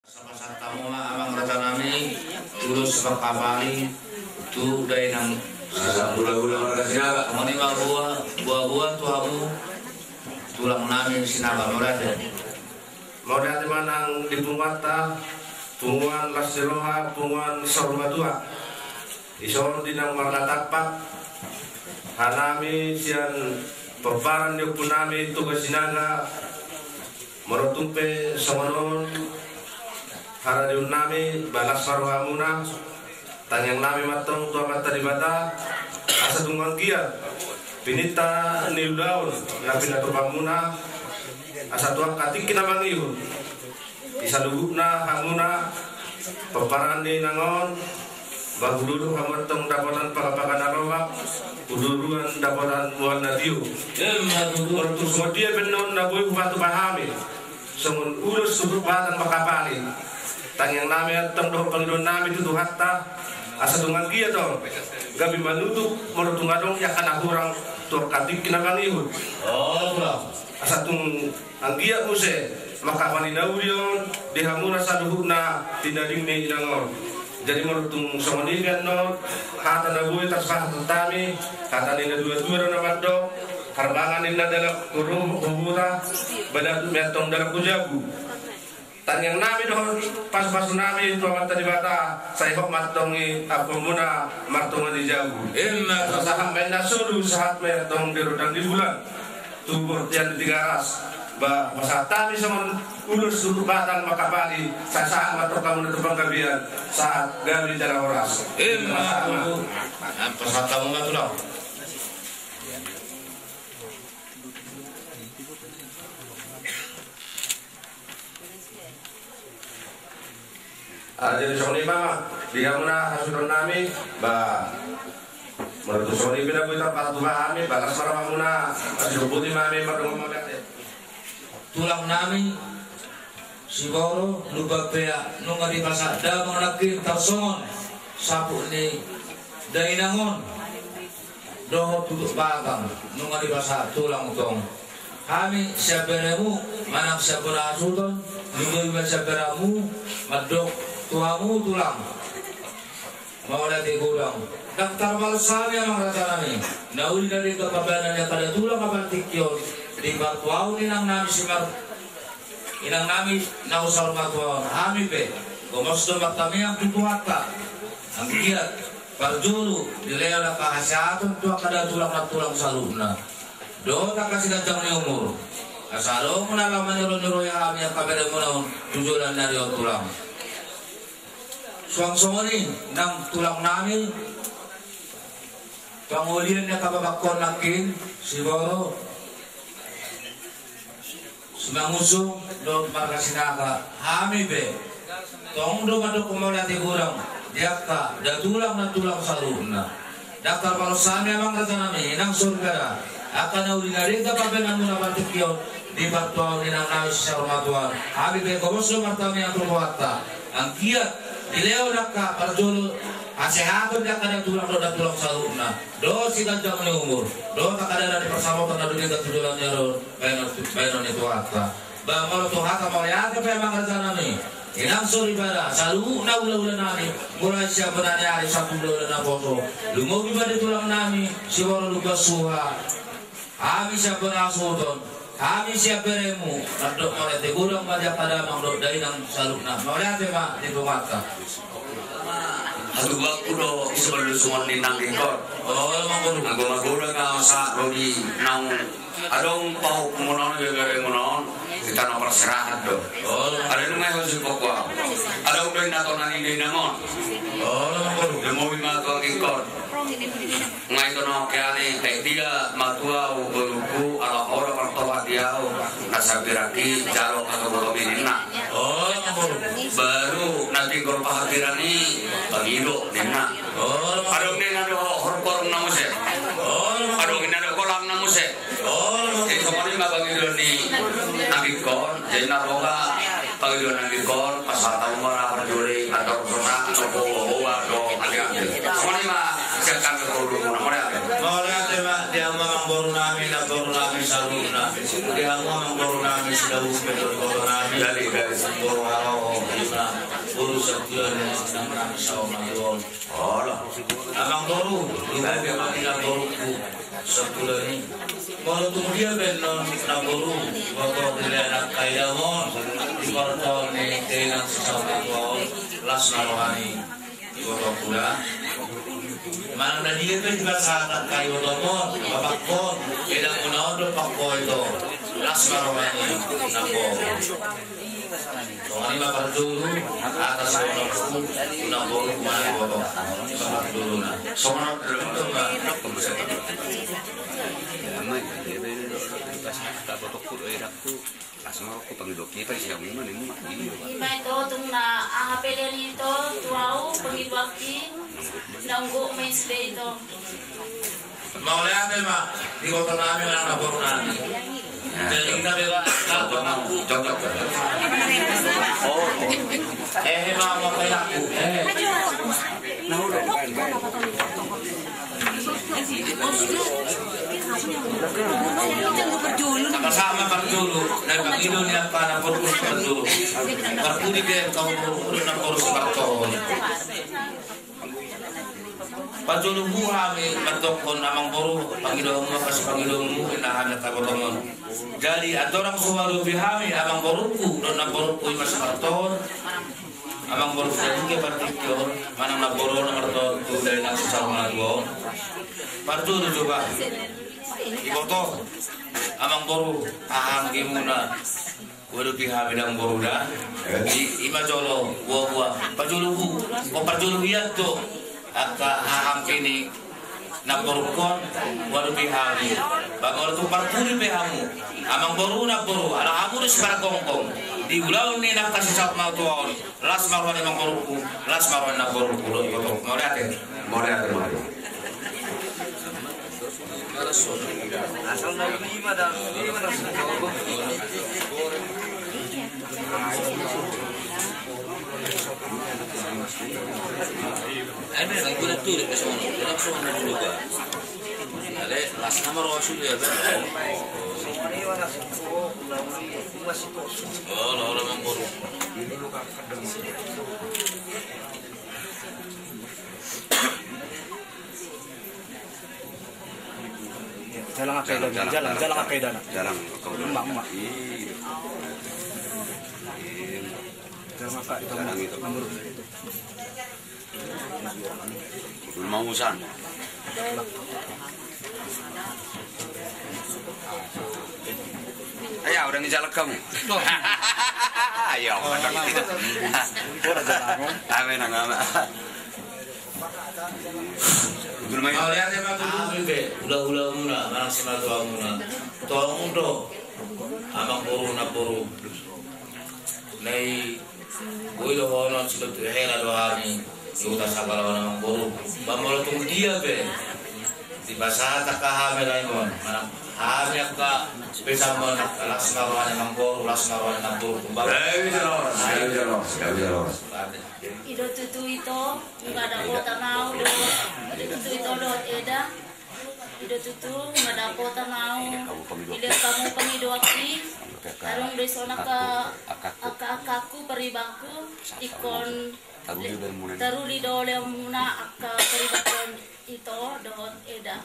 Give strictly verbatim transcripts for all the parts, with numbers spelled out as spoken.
Pasahat hamu ma amang raja nami, ulos marhapal i tu dainang. Hula-hula marga Sinaga. Songon i ma buha-buha tu hamu tulang nami Sinaga, mauliate. Mauliate ma nang di punguanta, punguan las ni roha, punguan saur matua. Dison di na marnatampak hanami sian pomparan ni ompu nami Toga Sinaga, molo tung pe songon on haradeon nami, ba las ma rohamuna. Tangiang nami ma antong tu Amanta Debata, asa tung anggiat pininta ni ulaon na pinatupa muna, asa tu angka tingki na mangihut di saluhutna hamuna pomparan ni inang on, ba hudodok hamu antong dapotan paka-paka na lomak, huduruan dapotan mual na tio. Molo tung songon dia pe annon na boi hupatupa hami songon ulos suhut batang marhapal i, tangiang nami antong dohot pangidoan nami tu Tuhanta, asa tung anggiat on gabe manutup molo tung adong angka na hurang tu angka tingki na mangihut. Asa tung anggiat muse marhapal ni na uli on di hamuna saluhutna di na ding ni inang on. Jadi molo tung songon i pe annon hata na boi tarpasahat hami, hata ni na dua-dua do na mandok: Harbangan ninna dalan tu hubuta, badatu ma antong dalan tu jabu. Tangiang nami dohot pasu-pasu nami tu Amanta Debata, sai hot ma antong i ampuonmuna martonga di jabu. Ima tutu. Sahat ma ninna solu, sahat ma antong di rondang ni bulan tu bortian ni Tigaras. Ba pasahat hami songon ulos suhut batang marhapal i, sahat ma antong hamuna tu panggabean, sahat gabe jala horas. Ima tutu. Pasahat hamu ma tulang. Ah, jadi songon i ma di hamuna hasuhuton nami, ba molo tung songon i pe na boi tarpatupa hami, ba las ma rohamuna, asi dohot boti ma hami mardongan mauliate. Tulang nami, Siboro, Lumban Pea, nunga dipasahat damang nangkin tarsongon saput ni dainang on dohot tutup batang, nunga dipasahat tulang tong. Hami sian beremu manang sian bona hasuhuton, lumobi ma sian beremu, mandok tu hamu tulang, mauliate godang. Ndang tarbalos hami amang raja nami, na uli na denggan pambahenan ni angka datulang apala tingki on di partuaon ni inang nami si mar-, inang nami na saur matua on. Hami pe gomos do martamiang tu Tuhanta, anggiat parjolo dilehon angka hasehaton tu angka datulang nantulang saluhutna dohot angka siganjang ni umur, asa adong na laho maniroi-niroi hami angka beremuna on tu joloan ni ari on tulang. Suang songon i nang tulang nami, pangolian ni angka papakkon nangkin, Siboro, Simangunsung dohot marga Sinaga, hami pe tong do mandok mauliate godang di angka datulang nantulang saluhutna. Ndang tarbalos hami amang raja nami, inang soripada, angka na uli na denggan pambahenanmuna partingkian di partuaon ni inang nami si saur matua on. Hami pe gomos do martamiang tu Tuhanta, anggiat dilehon angka parjolo hasehaton di angka datulang dohot nantulang saluhutna, dohot siganjang ni umur, dohot angka dara ni parsamotan na denggan tu joloan ni ari on, bahenon, bahenon ni Tuhanta. Ba molo tu hata mauliate pe amang raja nami, inang soripada, saluhutna hula-hula nami, mulai sian bona ni ari sahat tu hula-hula naposo, lumobi ma di tulang nami Siboro Lumban Suha. Hami sian bona hasuhuton, hami sian beremu, mandok mauliate godang ma di angka damang dohot dainang saluhutna. Mauliate ma di Tuhanta. Hatubuanku do i, sipalusungon ni nang ingkon. Olo ma boru. Anggo magodang au sahat do di naung adong pahompu muna on, gabe-gabe muna on, hita na parserahan do. Olo. Adong do i na tona ni dainang on. Olo ma boru. Lumobi ma tu nang ingkon. Nga ito na oke ale, eh, dia matua au borungku, ala ora partobat dia au, na sabiraki jalo kata botomi ninna. Olo ma boru. Baru na pinggol pahabiran i, pangido ninna. Olo ma boru. Adong ninna do horkor na muse. Olo ma boru. Adong ninna do kolang na muse. Olo ma boru. Jadi songon i ma pangido ni nang ingkon, jadi na roha. Pangido nang ingkon, pasahat hamu ma ra parjolo, andor sona, nopo, hoa, do, ate-ate. Songon i ma sian hami parjolo, mauliate. Mauliate ma di hamu amang boru nami, namboru nami saluhutna. Di hamu amang boru nami, Sidaus, namboru nami. Jadi, jadi. Boru Halo, Boru, satuan na manang saur matua on. Olo. Amang boru, lumobi ma di namborungku satuan i. Molo tung dia pe annon namboru, boto di lae nangkaidamon di partondion ni dainang si saur matua on, las ma roha ni botoku da. Manang na dia pe dipasahat angka ibotomon, bapakon, edamuna on do pakko ito, las ma roha ni namboru. Songon i ma parjolo, atas nama boru, nama boru, mana boru, songon i ma parjolo na. Songon i ma parjolo na. Las ma roha ni pangidoanki, paiseang ma ninna. Ima ito tung na aha pe lean ito tu ahu pangidoanki, naung gok ma i sude ito. Mauliate ma di iboto nami manang namboru nami. Jadi kita bela. Cocok, cocok. Oh. Eh, ma, ma, ma, aku. Eh. Sama-sama parjolo. Na pangido ni angka namborungku parjolo. Parpudi pe angka namborungku, namboru si parjolo. Parjolo hami mandokkon amang boru, pangidoanmu, angka sipangidoanmu, inna hami angka ibotomon. Jadi andorang so huadopi hami amang borungku dohot namborungku i ma si partondion, amang boru, sude angka partingkian manang namboru na martondion tu dainang si saur matua on. Parjolo coba iboto amang boru, aha anggimuna. Huadopi hami dang boru da. I, ima jolo, buabua. Parjolo hu, o parjolo hian do. Angka haha anggi ni namborungkon, huadopi hami. Ba molo tung parpudi pe hamu. Amang boru, namboru, ala hamu do sipargonggom. Di ulaon ni angka si saur matua on. Las ma roha ni amang borungku, las ma roha ni namborungku, dohot iboto. Mauliate. Mauliate, mauliate. Olo, olo, amang boru. Jalang angka eda na, jalang, jalang angka eda na. Jalang. Emak, emak. Iya. Jalang angka eda na. Jalang itu. Nomor. Dulu mau usan. Ayo, udah ngejalak kamu. Ayo, udah gitu. Amin, amin. Mauliate ma tu hami pe, hula-hulamuna, manang simatuamuna. Tong do, amang boru, namboru. Na i, boi dohonon, sidohot hela do hami, di huta Sampalon, amang boru. Ba molo tung dia pe dipasahat angka hami lae on, manang hami angka besamon, las ma roha ni amang boru, las ma roha ni namboru. Gabe jalo horas, gabe jalo horas, gabe jalo horas. I do tutu ito, nunga dapotan ahu do. I do tutu ito dohot eda. I do tutu, nunga dapotan ahu. Dilehon hamu pangidoanki. Adong do dison angka, angka-angkangku, paribanku. Ingkon taruli do leonmuna angka paribankon ito dohot eda.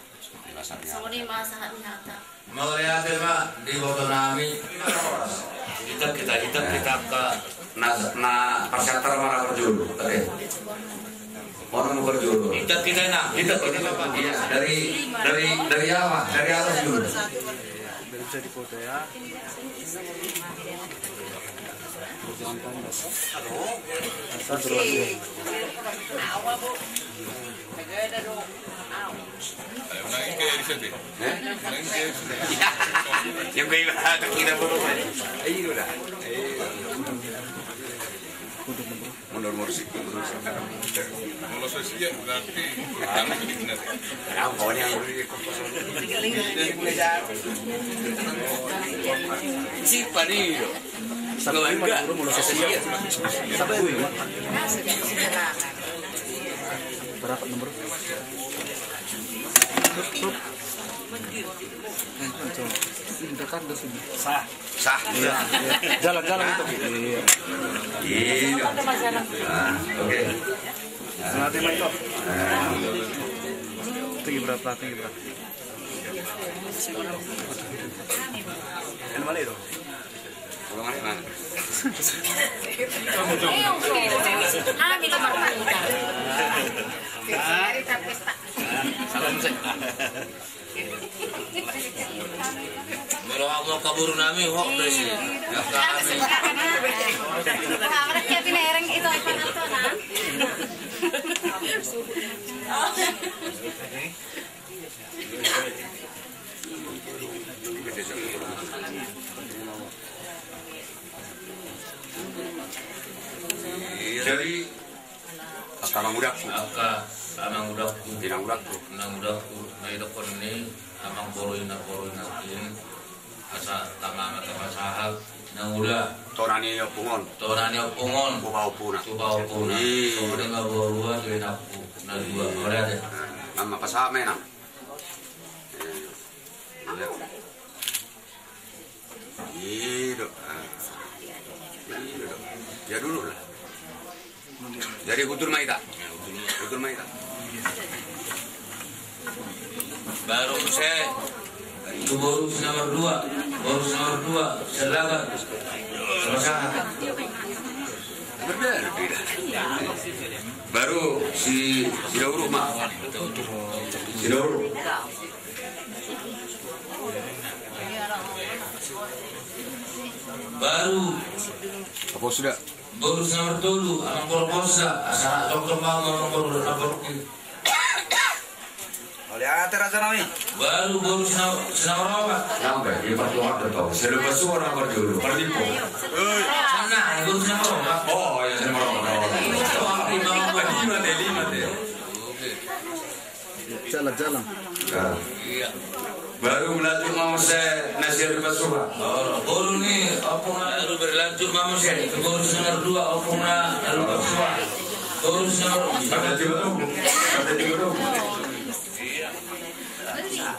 Songon i ma sahat ni hata. Mauliate ma di iboto nami. Ita, ita, ita, ita angka. Na, na parsiantar ma na parjolo. Oke. Mana mau parjolo? Ita, ita na. Ita, ita, ita. Iya, dari, dari, dari atas, dari atas dulu. Bisa dipoto ya. Halo. Halo. Yang gue ibarat kita baru. Ayo udah. Mundur, mundur sikit, mundur sikit. Kalau saya siap berarti. Tahu kawan yang si Paniro. Sampai lima dulu, mulai sesi ya. Sampai lima. Berapa nomor? Sah. Sah. Iya, iya. Jalan-jalan itu. Iya. Iya. Ah, oke. Nanti main kok. Tinggi berat lah, tinggi berat. Ah, minum apa kita? Salam sehat. Molo au mangkaburu nami, hok do isi. Iya. Nggak, berarti hati nereng itu apa nanti, nah? Jadi, angka amangudangku. Angka amangudangku. Inangudangku. Inangudangku. Na didokkon ni amangboru, inangboru, inangkin. Asa tama ma tapasahat. Inangula. Tona ni ompung on. Tona ni ompung on. Tupa ompungna. Tupa ompungna. Iya. Songon i ma borua tu inangku. Na dua. Iya. Ora de. Nama pasahat ma, Inang. Iya. Iya do. Ah. Iya do. Ya dulu lah. Jadi udur ma hita. Udur ma hita. Baru muse tu boru si nomor dua, boru si nomor dua, Silaban. Sama-sama. Baru si, si Dauruk ma. Si Dauruk. Baru. Apa sudah? Boru si nomor tolu, Amang Boru Posa, asa tongtong ma Amang Boru Posa. Mauliate raja nami. Baru boru si nomor, si nomor opat. Sampai di perjuangan tetap. Sudah bersuara nomor dulu. Perlipo. Sana, boru si nomor opat. Oh, ya, si nomor opat. Oh, lima, lima, lima, lima. Oke. Jalan, jalan. Nah. Iya. Baru melanjut ma muse na sian Ribasuha. Oh, boru ni ompungna, baru berlanjut ma muse. Boru si nomor dua, ompungna Ribasuha. Boru si nomor, ada juga dong. Ada juga dong. Iya.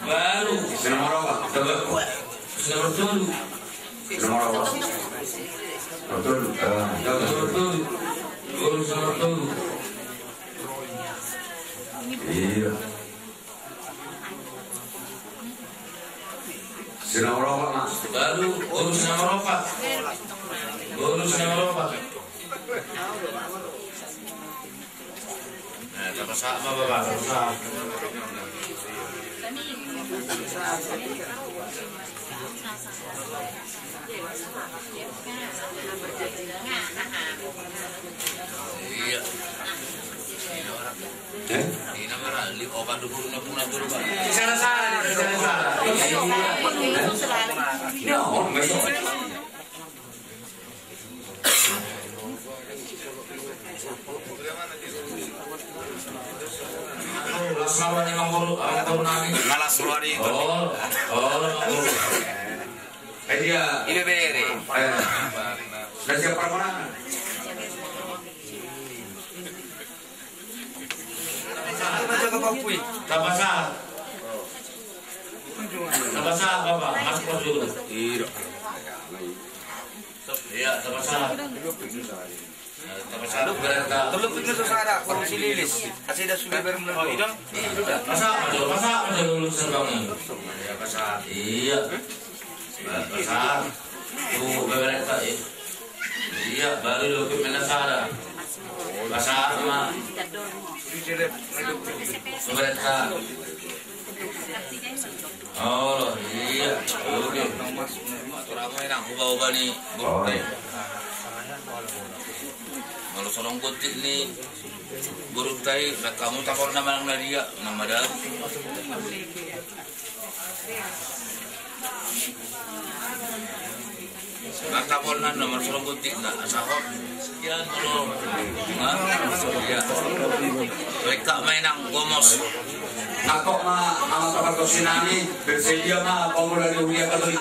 Baru. Si nomor opat. Coba. Si nomor tolu. Si nomor opat. Nomor tolu. Ah, nomor tolu. Boru si nomor tolu. Iya. Si nomor opat, Mas. Baru, boru si nomor opat. Boru si nomor opat. Eh, tapasahat ma, Bapak, tapasahat. Iya. Eh? Ini nama Rali, obat dulu, nggak pernah turun, Pak. Di sana, sana, di sana, sana. Iya, oh, nggak bisa. Las roha ni, Amang Boru, Amang Boru nami. Las roha ni. Oh, oh, Amang Boru. Eh, dia. Ini bere. Eh. Sudah siap permohonan? Tapasahat. Tapasahat, Bapak. Mas Boru. Iya. Iya, tapasahat. Tapasahat, berarti. Tolu pinggir susah ada, kalau si Lilis. Kasih dah sudah bermula. Oh, iya. Pasahat ma jolo, pasahat ma jolo, Lulus Serbang. Iya, pasahat. Iya. Pasahat. Tuh, berarti, eh. Iya, baru lo ke mana sada. Pasahat ma. Berarti. Oh, iya. Oke. Atur hamu, Inang, uba-uba ni boruta i. Molo so adong gontik ni boruta i, baen hamu tapor na manang na dia, na madao. Baen tapor na, na molo so adong gontik na, asa hot. Ia, molo. Nah, ia. Baen hamu ma, Inang, gomos. Nangkok ma, Amang Togar Tosinami, bersedia ma, pamula di Huria Katolik.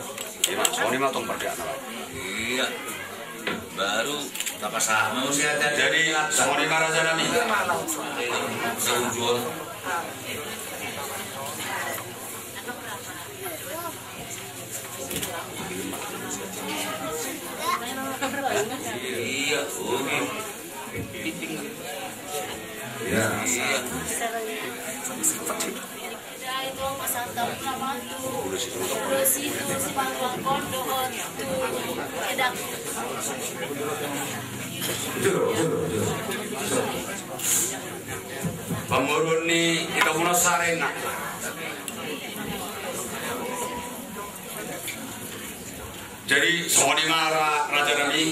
Ima, songon i ma tong pardiana. Iya. Baru tapasama usia tadi. Jadi, songon i ma raja nami. Saujol. Iya, oke. Iya. Iya. Pamoruon ni hita muna sarena. Jadi, songon i ma ra-, raja nami.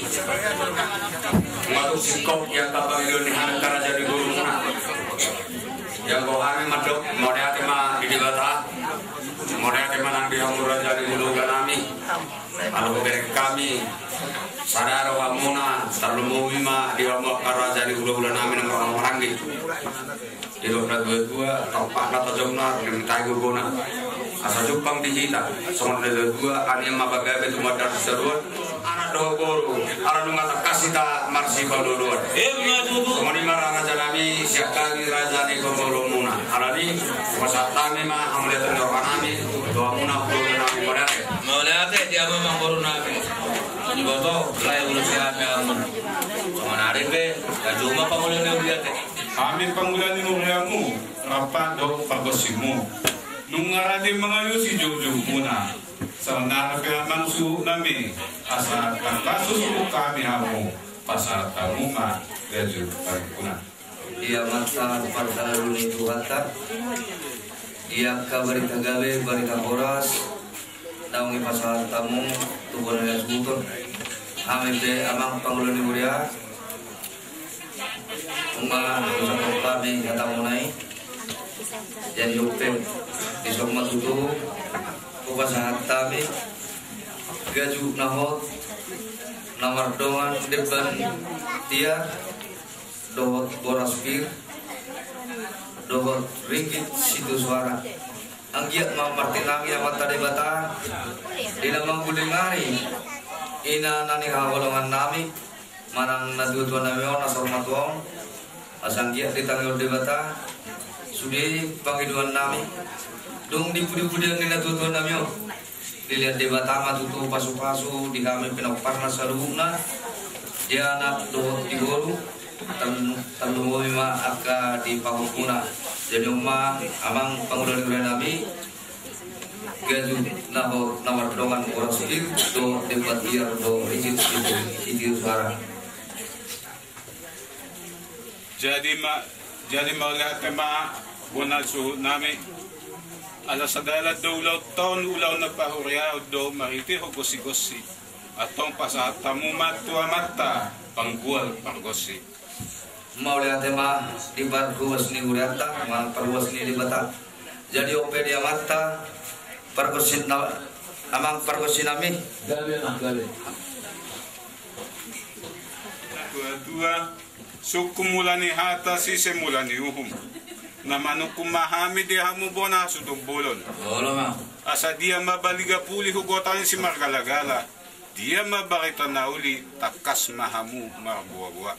Nga tung singkop i angka pangidoan ni hami angka raja ni borumuna. Ia, hami mandok, mauliate ma di Debata. Mauliate ma nang di hamu raja ni hulahula nami. Ala hubereng hami sada rohamuna, tarlumobi ma di hamu angka raja ni hulahula nami na marhahamaranggi. Didok natuatua, tarpakna tajomna, rim tai gogona. Asa jumpang di hita, songon natuatua, anian ma pagabe tumandang sisaruan. Anak dohot boru, ala nunga tangkas hita marsipaolooloan. Emma tutu. Songon i ma ra raja nami, sian hami raja ni pamoruonmuna. Alani, hupasahat hami ma hamuliateon ni roha nami tu hamuna hulahula nami, mauliate. Mauliate di hamu amangboru nami. Diboto, lae ulos i hami hamu. Songon ari pe, gaju ma pangula ni huriamu. Hami pangula ni huriamu, rap dohot pargonsimu. Nunga rade mangalusi joujoumuna. Saonari pe amang suhut nami, asa tangkas husuhut hami hamu, pasahat hamu ma gaju parhimpunan. Di Amanta parhalalu ni Tuhanta, di angka barita gabe, barita horas, naung dipasahat hamu tu bona ni hasuhuton. Hami pe amang pangula ni huria, nunga husangkop hami hatamuna i. Jadi on pe, dison ma tutu hupasahat hami gaju na hot, na mardongan demban tiar, dohot boras pir, dohot ringgit sitio soara. Anggiat ma martinangi Amanta Debata di na mangguling ari, ina na nihaholongan nami manang natuatua nami on, na saur matua on. Asa anggiat ditangihon Debata sude pangidoan nami, dung di pudipudian ni natuatua nami on. Dilehon Debata ma tutu pasupasu di hami pinomparna saluhutna, di anak dohot di boru, tar-, tarlumobi ma angka di pahompuna. Jadi on ma amang pangula ni huria nami, gaju na hot, na mardongan boras pir dohot demban tiar dohot ringgit sitio, sitio soara. Jadi ma, jadi mauliate ma bona suhut nami. Ala sadalan do ulaonta on ulaon na pahuriaon dohot marhitehon gonsigonsi. Antong pasahat hamu ma tu Amanta panggual pargonsi. Mauliate ma di pargonsi ni hurianta manang pargonsi ni Debata. Jadi on pe di Amanta pargonsi na, amang pargonsi nami. Gabe ma, gabe. Tuatua, sungkun mula ni hata, sise mula ni uhum. Na manungkun ma hami di hamu bona hasuhuton bolon. Olo ma. Asa dia ma baliga puli hugotan simargalagala. Dia ma barita na uli, tangkas ma hamu marboaboa.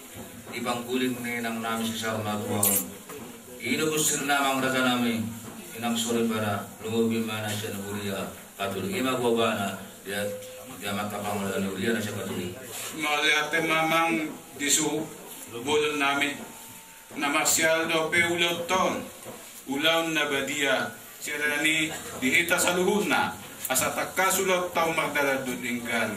Di pangguling ni inang nami si saur matua on, i do bunsirna amang raja nami, inang soripada, lumobi ma na sian huria Katolik, i ma buabana di, di amanta pangula ni huria na sian Katolik. Mauliate ma amang di suhut bolon nami. Na marsial dope ulaonta on, ulaon na badia sian i di hita saluhutna, asa tangkas ulaonta on mardalan dohot denggan.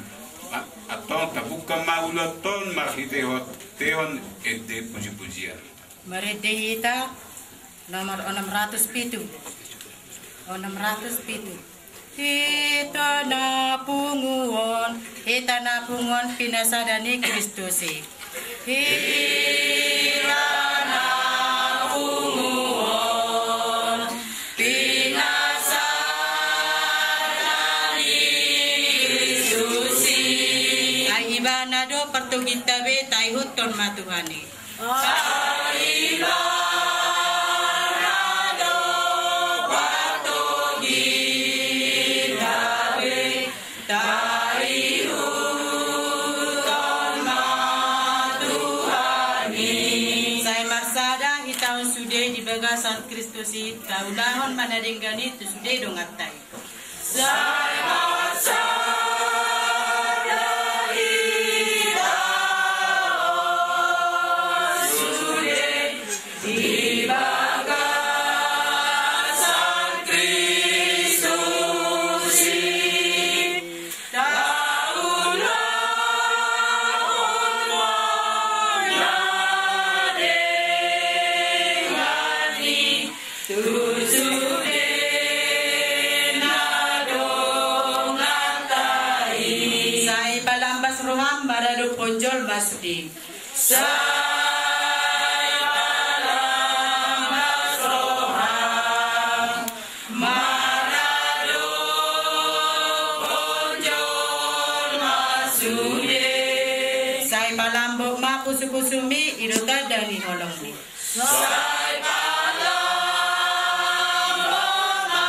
Ma-, Antong tabungka ma ulaonta on marhitehon ende pujipujian. Marende hita nomor onom ratus pitu. Onom ratus pitu. Hita na punguhon, hita na punguhon pinasada ni Kristus i. Hita na punguhon pinasada ni Kristus i. Ai Ibana do partoginta be, taihuthon ma Tuhan i. Ai Ibana do partoginta be, taihuthon ma Tuhan i. Sai marsada hita on sude di bagasan Kristus i, taulahon ma na denggan i tu sude donganta i. Sai marsada hita on sude di bagasan Kristus i, taulahon ma na denggan i tu sude na donganta i. Sai palambas roham maradophon jolma sude. Sai palambas roham maradophon jolma sude. Sai palambok ma pusupusumi i do tanda ni holongmi. Sai palambok ma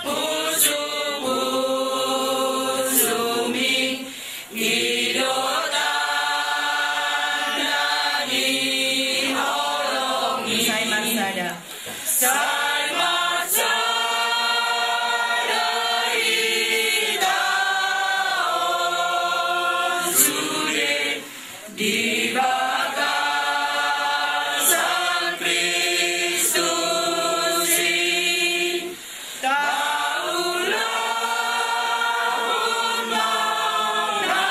pusupusumi i do tanda ni holongmi. Sai marsada. Sai marsada hita on sude di bagasan Kristus i, taulahon ma na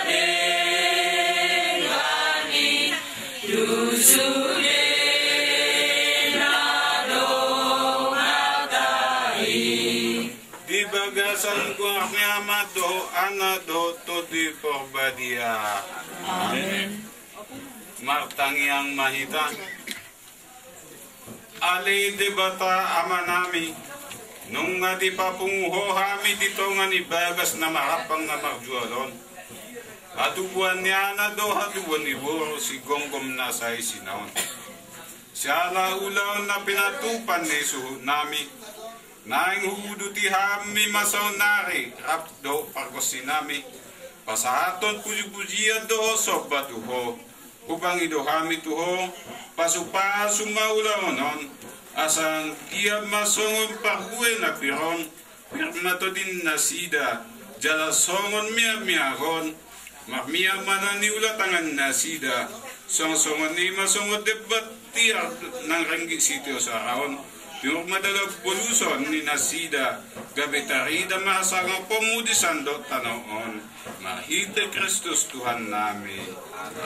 denggan i tu sude na donganta i. Di bagasan goar ni Ama dohot Anak dohot Tondi Porbadia. Amen. Martangiang ma hita. Ale Debata Amanami, nunga dipapungu Ho hami di tonga ni bagas na marampang na marjual on. Hatubuan ni anak dohot hatubuan ni boru sigomgom na saisina on. Siala ulaon na pinatupa ni suhutnami, naeng huuduti hami ma saonari rap dohot pargonsinami, pasahathon pujipujian dohot somba tu Ho. Hupangido hami tu Ho, pasupasu ma ulaon on, asa anggiat ma songon parbue na pir on, pir ma tondinasida, jala songon miakmiak on, marmiak ma na niula tangan nasida, songon songon i ma songon demban tiar nang ringgit sitio sara on, tiur ma dalan poluson ni nasida, gabe tarida ma hasangapon-Mu di sandok tano on. Marhite Kristus Tuhannami.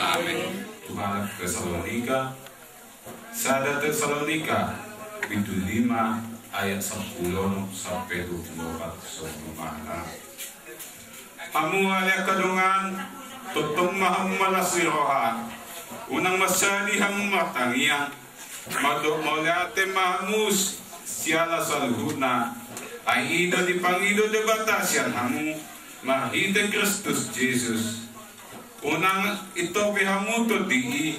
Amen. Huhilala Tesalonika, sada Tesalonika, pitu lima ayat sampulu onom sampe dua pulu opat, songon on ma. Hamu ale angka dongan, tongtong ma hamu las ni roha, unang mansadi hamu martangiang, mandok mauliate ma hamu siala saluhutna, ai i do dipangido Debata sian hamu, marhite Kristus Jesus. Unang intopi hamu tondi i,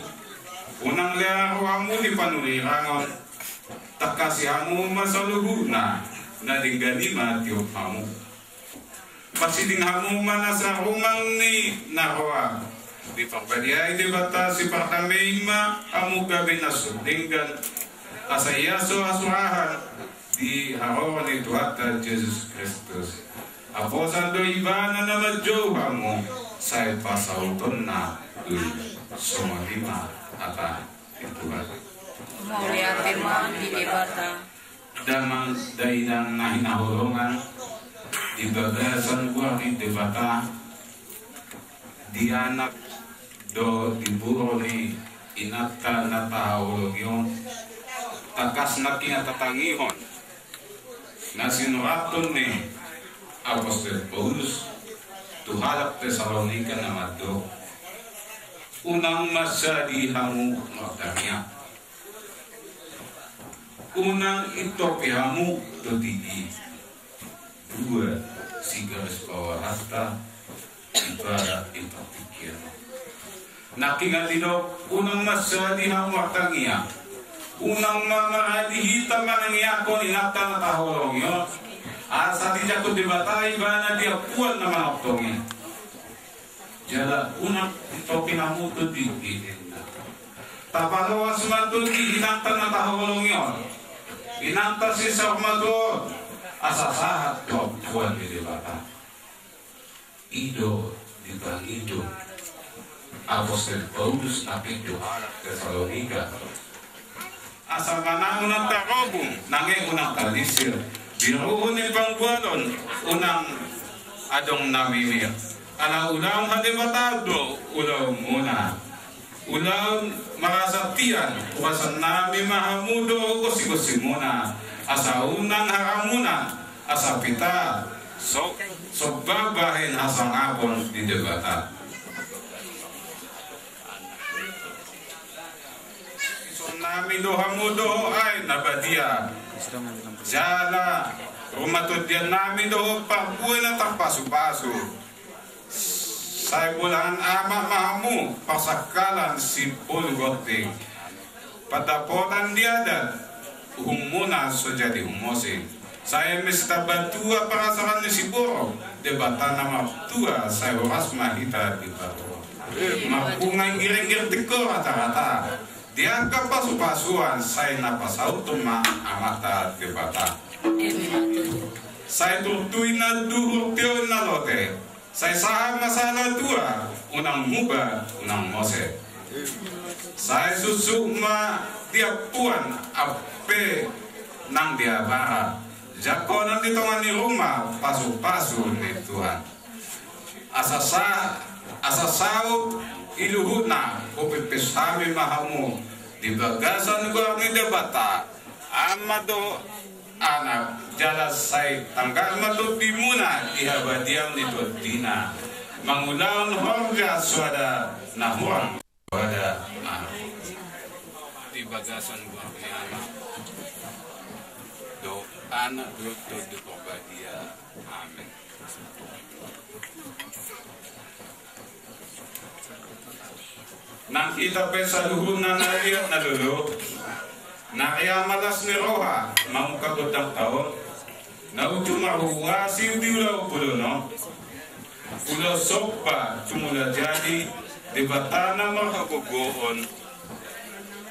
unang lea rohamu di panurirang on, tangkasi hamu ma saluhutna, na denggan i ma tiop hamu. Pasiding hamu ma na sarumang ni na roa. Diparbadiai Debata sipardame i ma hamu gabe na so denggan, asa ia so hasurahan di haroro ni Tuhanta Jesus Kristus. Haposan do Ibana na manjou hamu, sai pasautonna do i. Songon i ma hata ni Tuhan. Mauliate ma di Debata. Damang dainang na hinaholongan, di bagasan goar ni Debata, di anak dohot di boru ni inanta na tahaholongi on, tangkas nangkin tatangihon na sinurathon ni apostel Paulus tu halak Tesalonika na mandok: Unang mansadi hamu martangiang. Unang intopi hamu tondi i. Dua sigarisbawahan ta di bagasan partingkian. Nangkin didok unang mansadi hamu martangiang. Unang ma maradi hita manangianghon inanta na tahaholongi on, asa dijangkon Debata ibana di ampuan na manongtong i. Jala unang intopi hamu tondi i, ninna. Tapaloas ma tondi inanta na tahaholongi on, inanta si saur matua on, asa sahat tu ampuan ni Debata. I do dipangido apostel Paulus nangkin tu halak Tesalonika. Asa manang unang tarobung, nang e unang talisir, biruhon ni panggualon unang adong na mimir. Ala ulaon hadebataon do ulaonmuna. Ulaon marasa tian hupasahat nami ma hamu dohot gosigosimuna, asa unang haramuna, asa pita so, somba bahen hasangapon di Debata. Isonnami do hamu dohot aek na badia. Jala rumah tondiannami dohot parbue na tarpasupasu. Sai bolahan amak ma hamu parsangkalan sipulu gonting. Pandapotan di adat, uhumuna so jadi humosing. Sai eme sitambatua parasaran ni siborok, Debata na martua, sai horas ma hita diparua. Marpungu inggiringgir tingko ratarata, di angka pasupasuan sai na pasauthon ma Amanta Debata. Sai turtu i na duhur tio na lote. Sai sahat ma sahalatua, unang muba, unang mose. Sai suksuk ma di ampuan, ampe nang di abara. Jangkonan di tonga ni ruma pasupasu ni Tuhan. Asa sa, asa saut i luhutna, hupipis hami ma hamu di bagasan goar ni Debata, Ama dohot Anak, jala sai tangkas ma tondimuna di habadiaon ni TondiNa, mangulahon horja soada na hurang, soada na hurang. Di bagasan goar ni Ama dohot Anak dohot Tondi Porbadia. Amen. Nang hita pe saluhutna na liat na lolo, na rea ma las ni roha mangungkap gondang taon, na uju marhuhuasi di ulaon bolon on, ulaon somba tu Mulajadi, Debata na marhagogoon.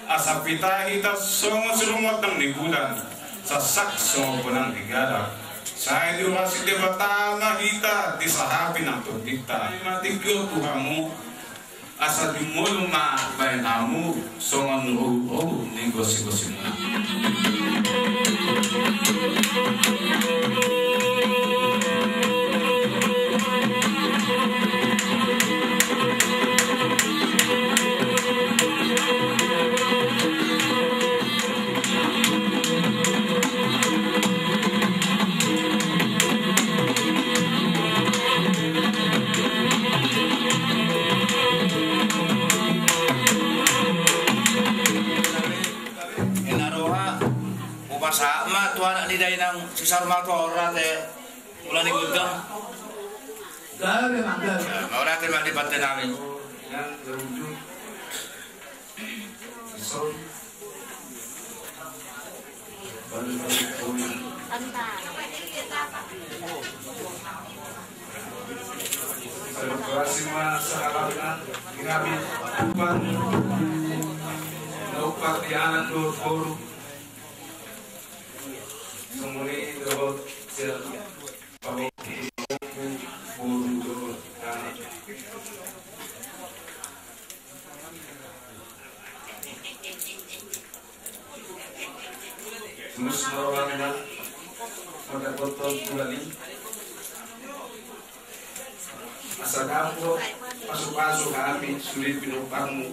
Asa pita hita songon sirumondang ni bulan, sasak songon bonang ni galang. Sai diurasi Debata ma hita, disahapi nang tondinta. Ima tingki on tu hamu, asa jumolo ma baen hamu songon ruhut ni gosigosimuna. Ina roha, hupasahat ma tu anak ni dainang si Sarmato Orate. Ula ni gondang. Gabe manggabe. Ya, mauliate ma di pande nami. Terima kasih ma sahabatna di kami. Upa, upa di anak dohot boru. Sumuni dohot siap. Terus rohana mata kotor kembali. Asa dapur. Pasu-pasu hami sude pinomparmu.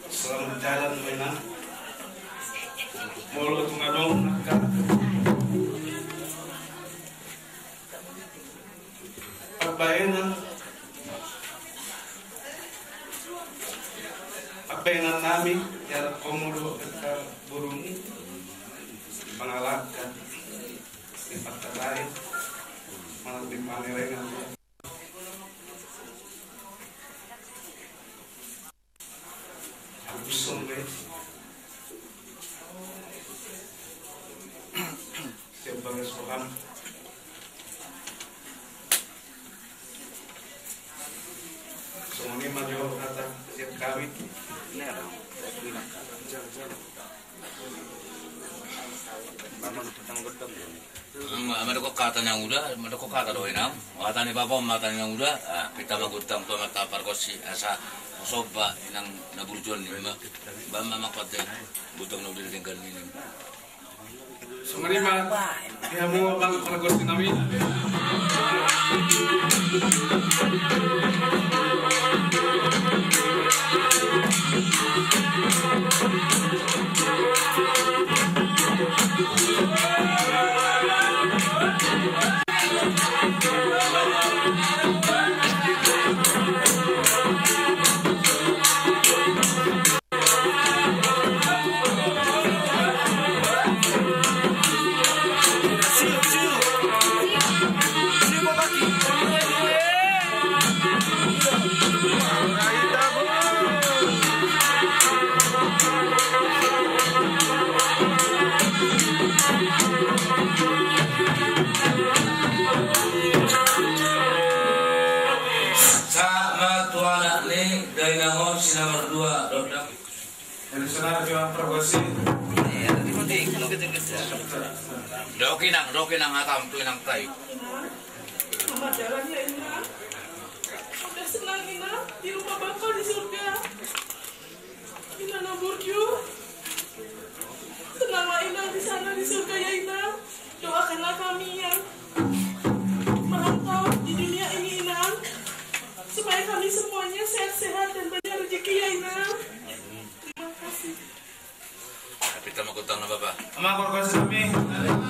Selamat jalan, Inang. Molo tung adong angka pambahenan, pambahenan nami, ya, komo do angka borungmi, pangalangka, di partai lain, mana di panerengan. Agus Sombe. Siap bagas roham. Songon i ma jo hata sian hami. Madokon hata na uda, madokon hata do inang. Hata ni bapa ma hata ni na uda. Ah, pinta ma godang tu amanta pargonsi asa somba inang na burju on, ima. Ba ma mangkate godang na uda di denggan ni. Songon i ma di hamu amang pargonsi nami. Sahat ma tu anak ni dainang on si nomor dua, Dodang. Jadi, saudara, terima kasih. Dok inang, dok inang, hatam tu inang tai. Selamat jalan ya, Inang. Udah senang, Inang, di rumah Bapa di surga. Inang na burju. Senanglah Inang di sana, di surga ya, Inang. Doakanlah kami yang merantau di dunia ini, Inang, supaya kami semuanya sehat-sehat dan banyak rezeki ya, Inang. Terima kasih. Pinta ma godang na bapa. Amang pargonsi nami.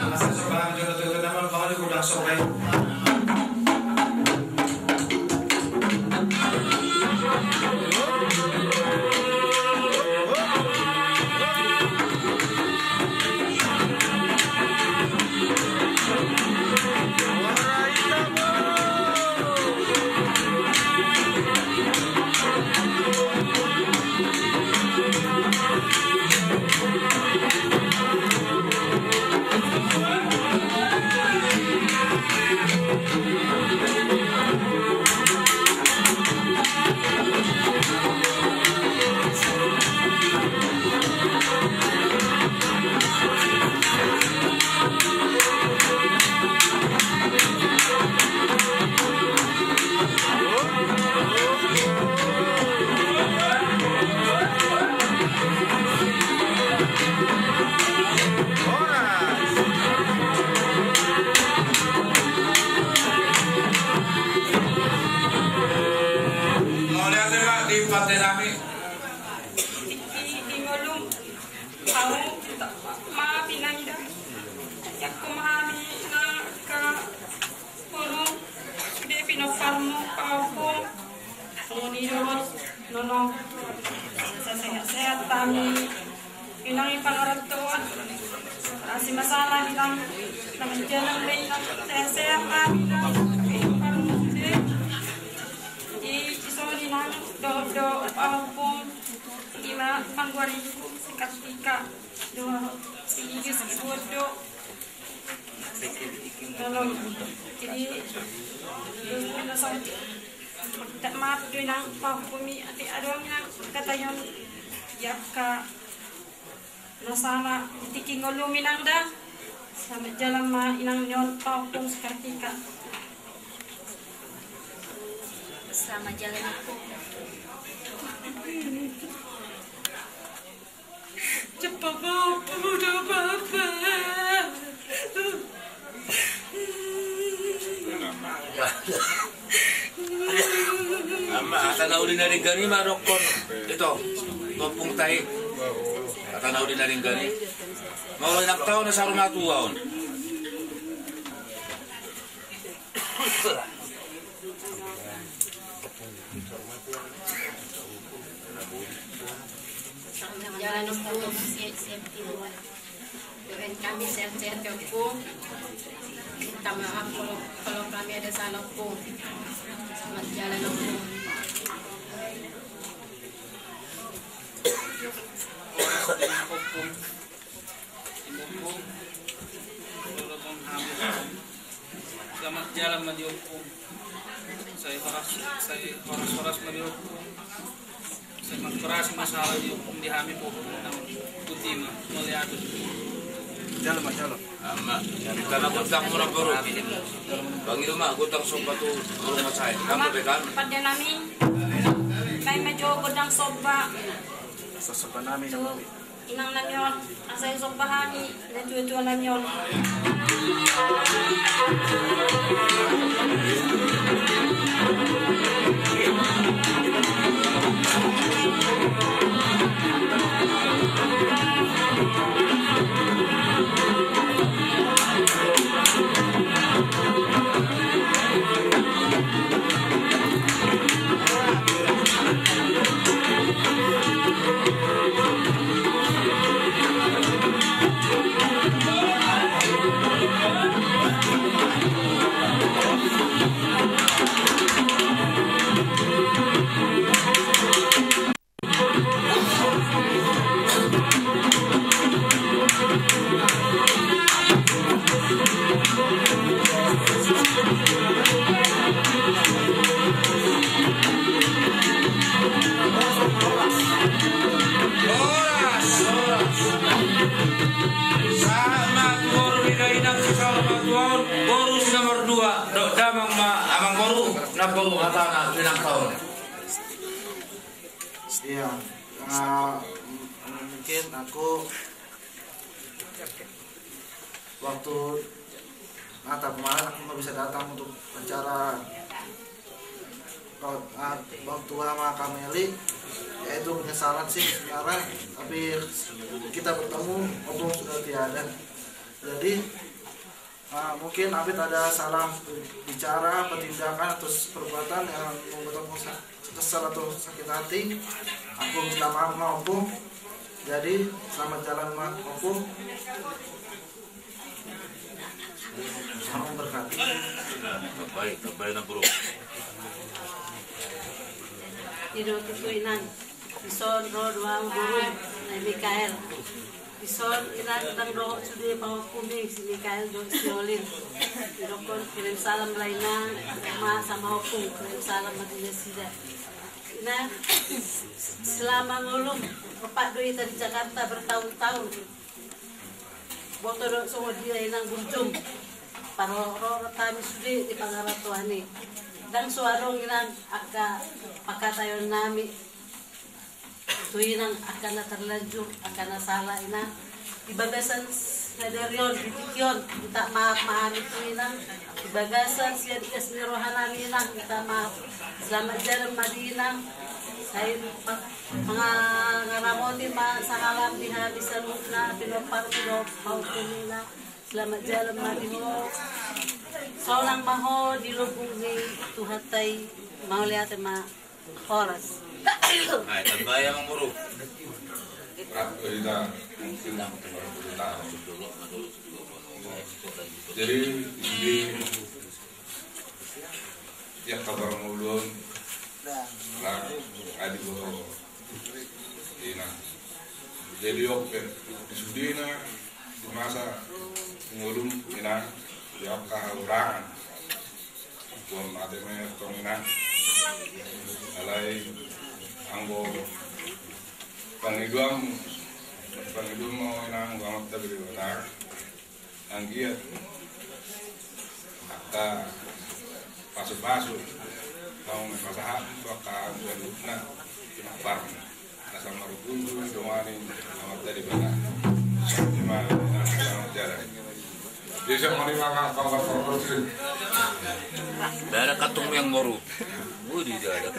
Asa somba jo tu nama bapa di godang somba i. Mauliate ma di pande nami. Di, di ngolum. Au ma pinangido. Jangkon ma hami nang angka borung, sude pinomparmu, pahompum. Songon i dohot nono. Asa sehat-sehat hami. Inang i pangarantoan. Asi masalah inang. Nang jalan be inang. Sehat-sehat hami nang pinomparmu sude. I, i songon i nang dohot do pahompum. Ima panggoaringku si Kartika. Dohot si Igus, ibu do. Tolong. Jadi, terus minta maaf do inang, pahompum i, atik adong inang hata on. Ia ka na sala di tingki ngolum inang da. Selamat jalan ma inang ni on, pahompum si Kartika. Selamat jalan. Cepat mampu do bapa. Na uli na denggan i ma dokkon, ito, tu ompung ta i. Hata na uli na denggan i. Molo inang ta on, na saur matua on. Jalan ompung, siap-siap. Doain kami sehat-sehat ya, ompung. Minta maaf kalau, kalau kami ada salah, ompung. Selamat jalan, ompung. Selamat jalan ma di ompung. Sai horas, sai horas-horas ma di ompung. Sai mangkorasi ma sala di ompung di hami, ompung nang puti ma mauliate. Jalan ma, jalan. Ama, kita na gondang muna boru. Bang itu ma gondang somba tu boru ma sai. Kamu pegang. Pande nami. Kai ma jo gondang somba. Sosomba nami. Inang nami on, asa i somba hami, na tua-tua nami on. Horas, horas. Sahat ma tu boru ni dainang si saur matua on, boru si nomor dua, dohot damang ma amang boru, na boru hatana tu inang ta on. Iya, eh, mungkin aku waktu Natal kemarin aku nggak bisa datang untuk acara, eh, orang tua sama Kak Meli, ya itu penyesalan sih sebenarnya, tapi kita bertemu, ompung sudah tiada. Jadi, ah, mungkin Abed ada salah bicara, apa tindakan atau perbuatan yang membuat ompung sa-, kesal atau sakit hati. Aku minta maaf ma ompung. Jadi, selamat jalan ma ompung. Salam berkati. Baik, baik, na boru. Ido tutu inang. Dison ro do au boru, na i Mikael. Dison inang ndang dohot sude pahompumi si Mikael dohot si Olin. Didokkon kirim salam ma inang, ma sama ompung, kirim salam ma di nasida. Inang, selama ngolum, ompat do hita di Jakarta bertahun-tahun. Boto do songon dia inang burju. Parroha-roha hami sude di pangarantoan i. Ndang so adong inang angka pangkataion nami tu inang angka na terlanjur, angka na sala inang. Di bagasan sadari on, di tingki on, minta maaf ma hami tu inang. Di bagasan sian ias ni roha nami inang, minta maaf. Selamat jalan ma di inang. Sai pa-, pangaramoti ma sahalak di hami saluhutna, pinompar, pinompar, pahompumi inang. Selamat jalan ma di ho. Sonang ma ho di lobung ni Tuhanta i, mauliate ma. Horas. Ai, tambah ya, Mang Boru. Jadi, di, ya, kabar ngolum. Nah, adi boru. Ina. Jadi, oke. Di sudena, di masa ngolum, ina, ya, kahurangan. Tuan mate ma tong ina. Alai anggo pangidoan, pangidoan ma ina anggo amanta Debata. Anggiat angka pasu-pasu, mau masahat tu angka angka lukna, bar. Asa marguru dongani amanta Debata. Ima na selamat jalan. Desa Malimangang, Bangka Perpersin. Daerah Katung yang baru. Wih, di daerah.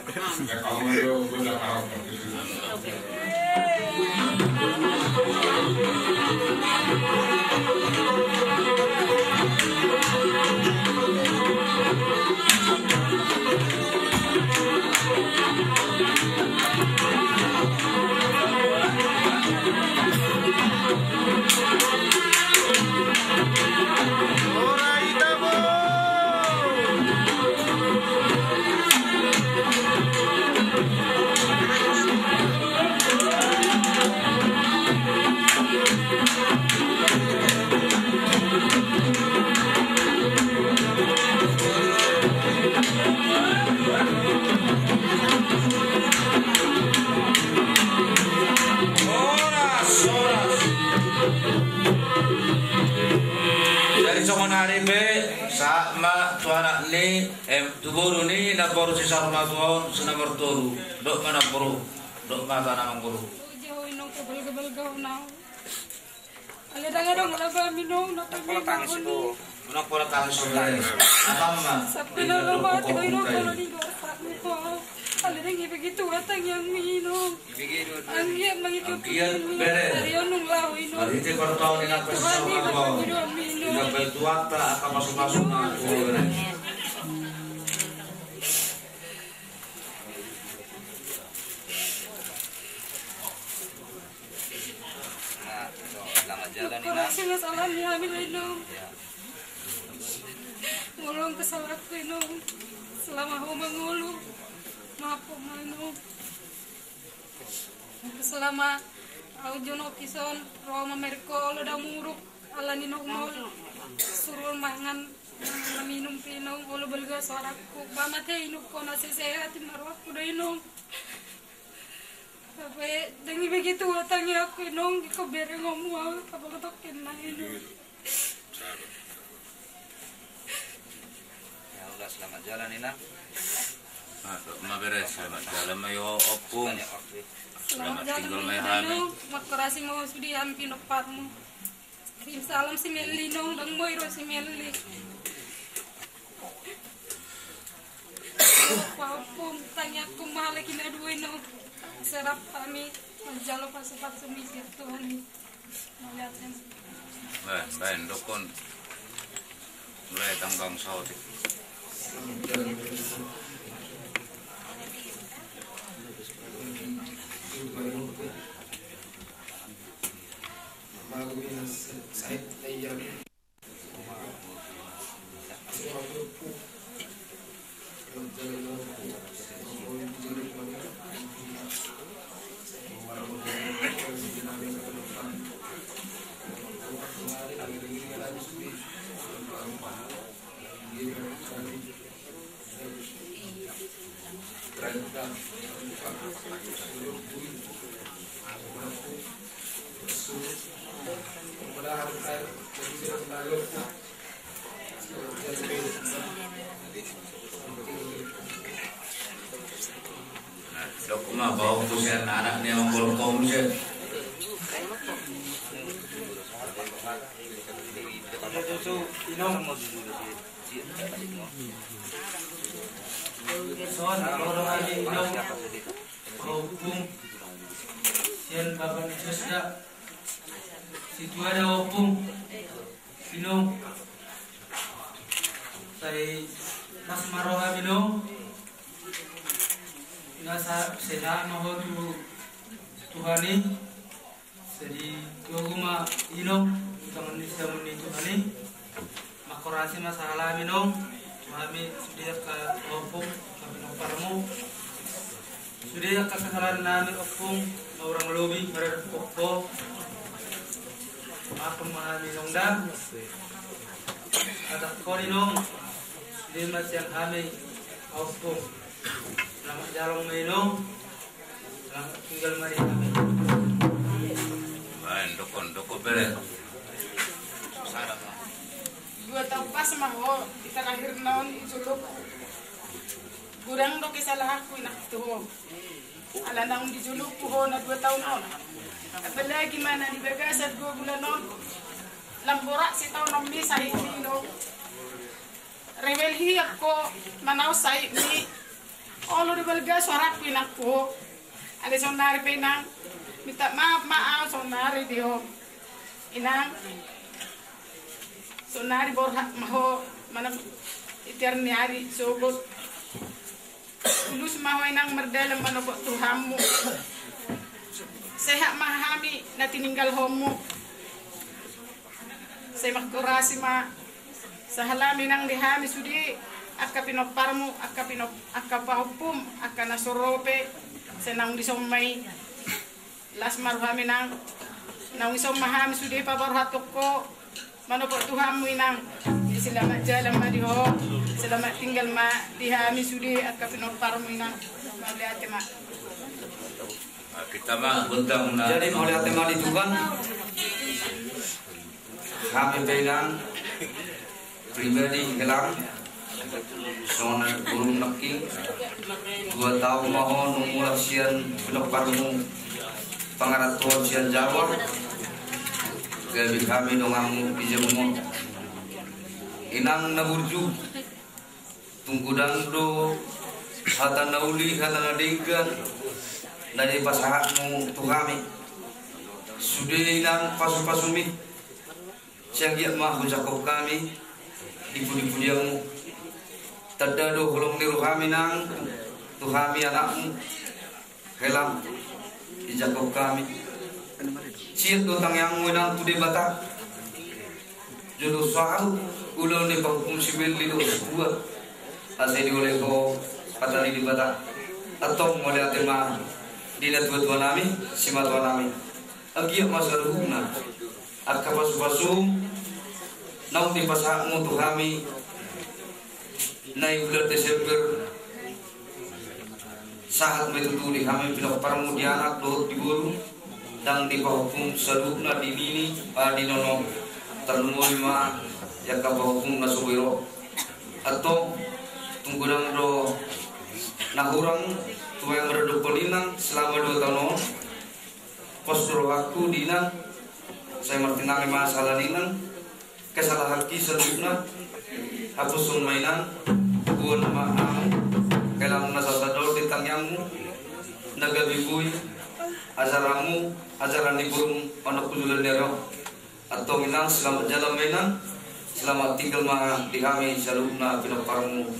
Horas, horas. Jadi songon ari pe, sahat ma tu anak ni, em, tu boru ni namboru si saur matua on, si nomor tolu. Dok ma namboru, dok ma tu anak mangguru. Jauh inong kebalga-balga unau. Ale dang adong laba minum, napa minum. Unang pola tangan saudara. Apa ma? Sampai na lama hati ko inong kalau di luar tak lupa. Ale dang ibe gitu watang yang minum. Anggiat mangikuti. Anggiat bere. Ari onung lau inong. Ari te pertau ni napa sama kau. Tidak baik tuata akan masuk-masuk na. Nah, so, selamat jalan, Ina. Makasih, Mas Alan, ya, Amin, Ino. Ya. Ngolong kesalahanku, Ino. Selama ho mangolu. Maaf, Ino. Selama au jono pison, ro mamereng ho, olo damuruk, ala ni nongol. Suruh mangan, mangan minum pe, Ino, olo balga suaraku. Ba mate, Ino, ho na sehat, ima rohangku do, Ino. Tapi dang ibe gitu watang i aku, Inong, iko bereng omu au, apa ketok kena, Inong. Ya udah, selamat jalan, Inang. Nah, ma bere, selamat jalan ma i, Ompung. Selamat jalan, Inong. Makorasi ma ho sude hami pinompar mu. Kirim salam si Melli, Nong, dang boi ro si Melli. Paupung tangiangku ma halak i na dua i, Nong. Serap hami manjalo pasu-pasu ni sian Tuhan i. Mauliate. Baen, baen, dokon. Mulai tanggang saotik. Nah, dok ma, bawa ku sian anak ni amang bolong kau muse. Inong. Son, boru hami Inong. Ompung. Sian bapa ni Josda. Situa da Ompung. Inong. Sai mas ma roham, Inong. Nasa sehat ma ho tu Tuhan i. Jadi, togu ma, Inong, tu tangan ni siamun ni Tuhan i. Makorasi ma sahalami, Inong, tu hami sude angka ompung, hami pinompar mu. Sude angka kesalahan nami, Ompung, na hurang lobi marhite pokpo. Maaf ma hami, Inong, da. Kata kau, Inong, sude ma sian hami, Ompung. Selamat jalan ma, Inong. Selamat tinggal ma di kami. Baen, dokon, dokon bere. Dua taon pas ma ho di talahirna on di jolo. Godang do kesalahanku, Inang, tu ho. Ala naung di jolo ho na dua taon on. Apalagi ma na di bagasan dua bulan on. Lam borat sitaononmi sahitmi, inong. Rewel hian ho manaon sahitmi. Olo do balga suarangku, inangku. Alai saonari pe, inang, minta maaf ma au saonari di ho, inang. Saonari borhat ma ho manang itiar ni ari sogot. Tulus ma ho, inang, mardalan manopot Tuhanmu. Sehat ma hami na tininggalhonmu. Sai mangkorasi ma sahalami, inang, di hami sude angka pinomparmu, angka pinop-, angka pahompum, angka na so ro pe. Sai naung dison ma i. Las ma rohami, inang. Naung dison ma hami sude paborhathon ho manopot Tuhanmu, inang. Selamat jalan ma di ho. Selamat tinggal ma di hami sude angka pinomparmu, inang. Mauliate ma. Kita ma gondang na. Jadi mauliate ma di Tuhan. Hami pe, inang, pribadi, helam, songon na burung nangkin, dua taon ma ho nunga mulak sian pinomparmu pangarantoan sian Jawa. Gabe hami donganmu di jabu on, inang na burju. Tung godang do hata na uli, hata na denggan na dipasahatmu tu hami. Sude, inang, pasupasumi sai anggiat ma hujangkon hami di pudipudianmu. Tanda do holong ni rohami, inang, tu hami anakmu. Helam, dijangkon hami. Siat do tangiangmu, inang, tu Debata. Jolo saut ulaon ni pahompum si Melly dohot si Tua, asa dioloi ho hata ni Debata. Antong mauliate ma di natuatuanami, simatuanami. Anggiat ma saluhutna angka pasupasu naung dipasahatmu tu hami na di bulan Desember, sahat ma i tutu di hami pinomparmu di anak dohot di boru, ndang di pahompum saluhutna di nini, ah, di nono. Tarlumobi ma di angka pahompum na so boi ro. Antong, tung godang do na hurang tu aek mardophon, inang, selama dua taon on. Pos do rohangku di inang, sai martinangi ma sahala ni inang, kesalahanki saluhutna, hapushon ma, inang, boan ma ahu, helam, na sasada on di tangiangmu, na gabe boi ajaranmu, ajaran ni borum, manang tu joloan ni ari on. Antong, inang, selamat jalan ma, inang, selamat tinggal ma di hami saluhutna pinomparmu.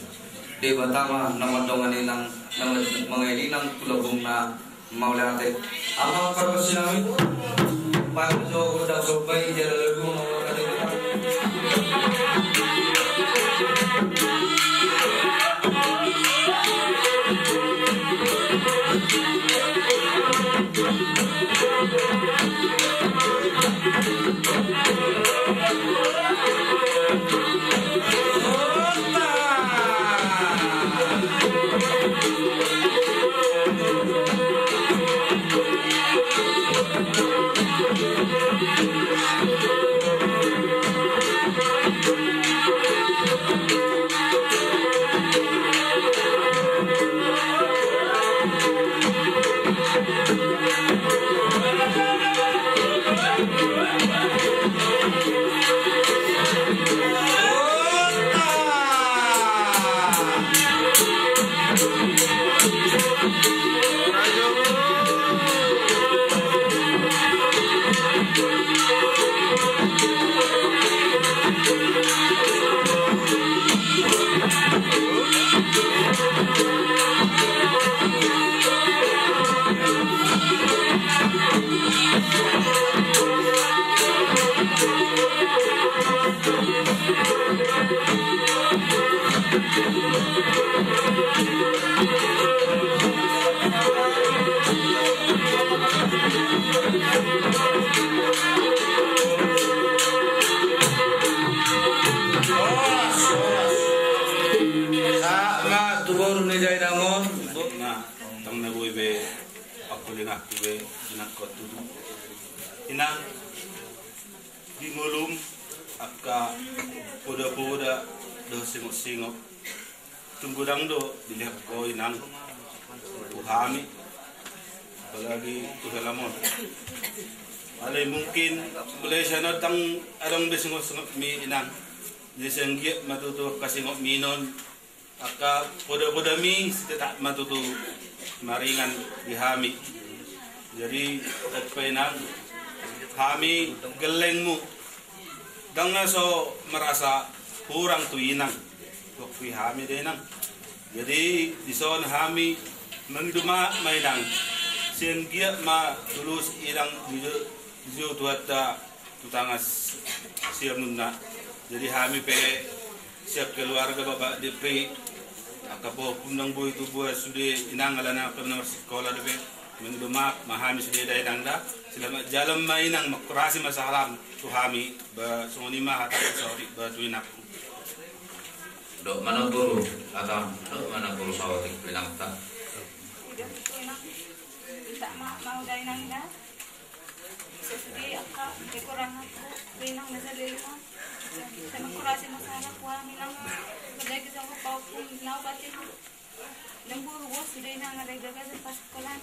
Debata ma na mandongani, inang, na mangae inang tu lambungna. Mauliate. Amang pargonsinami. Paima jo godang somba i jala lagu mauliate. Sahat ma tu boru ni dainang on. Nah, tang na boi be pangkulinangku be, inang, ho tutu. Inang, di ngolum angka podapoda dohot singotsingot. Tung godang do dilehon ho, inang, tu hami, apalagi tu helam on. Alai mungkin mulai sian on ndang adong be singotmi inang. Jadi sian giat ma tutu angka singotmi on, angka poda-podami sitetap ma tutu maringan di hami. Jadi, Ope inang, hami gellengmu. Ndang na so merasa hurang tu inang. Waktu hami da inang. Jadi, dison hami mangido maaf ma inang. Sian giat ma tulus inang dijou, dijou Tuhanta tu tangan siamunna. Jadi hami pe sian keluarga Bapak Depri, angka pahompu nang boi tubuan sude inang, alana angka na marsikola dope. Mangido maaf ma hami sude da inang da. Selamat jalan ma inang, mangkorasi ma sahalam tu hami. Ba songon i ma hata saotik ba tu inang. Dok mana boru, atau dok mana boru saotik tu inangta. Udah tu inang. Minta maaf mau da inang da. Sesuai angka kekuranganku, benang na sada lima. Sama kurasi masalah kuah minang. Berlagi sama pahompu na obatin. Dan guru bos sudah inang ada gagal pas sekolah.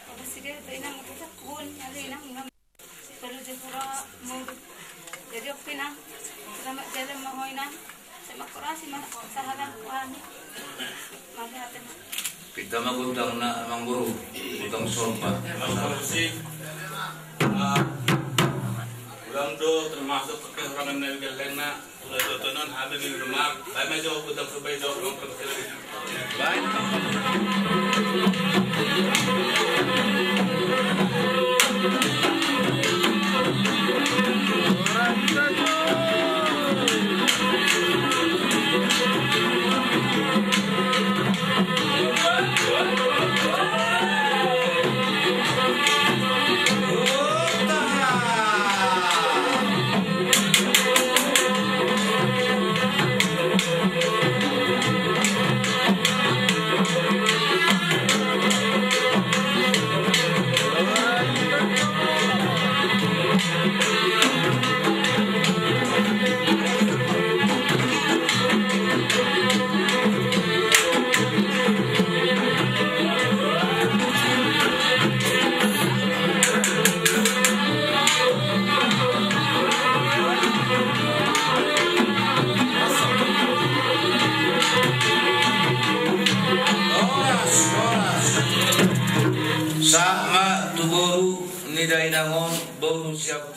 Apa sih dia inang kita pun ada inang. Perlu dia pura mau. Jadi oke inang. Selamat jalan ma ho inang. Sai mangkorasi ma sahalam tu hami. Mauliate ma. Pinta ma gondang na amang boru, gondang somba. Amang boru si, ah, ulang do termasuk kehilangan dari gellengna, ulang do tonon, hami minum maaf. Baik ma jo gondang somba jo, gondang somba. Baik. Sahat ma tu boru ni dainang on, boru siap.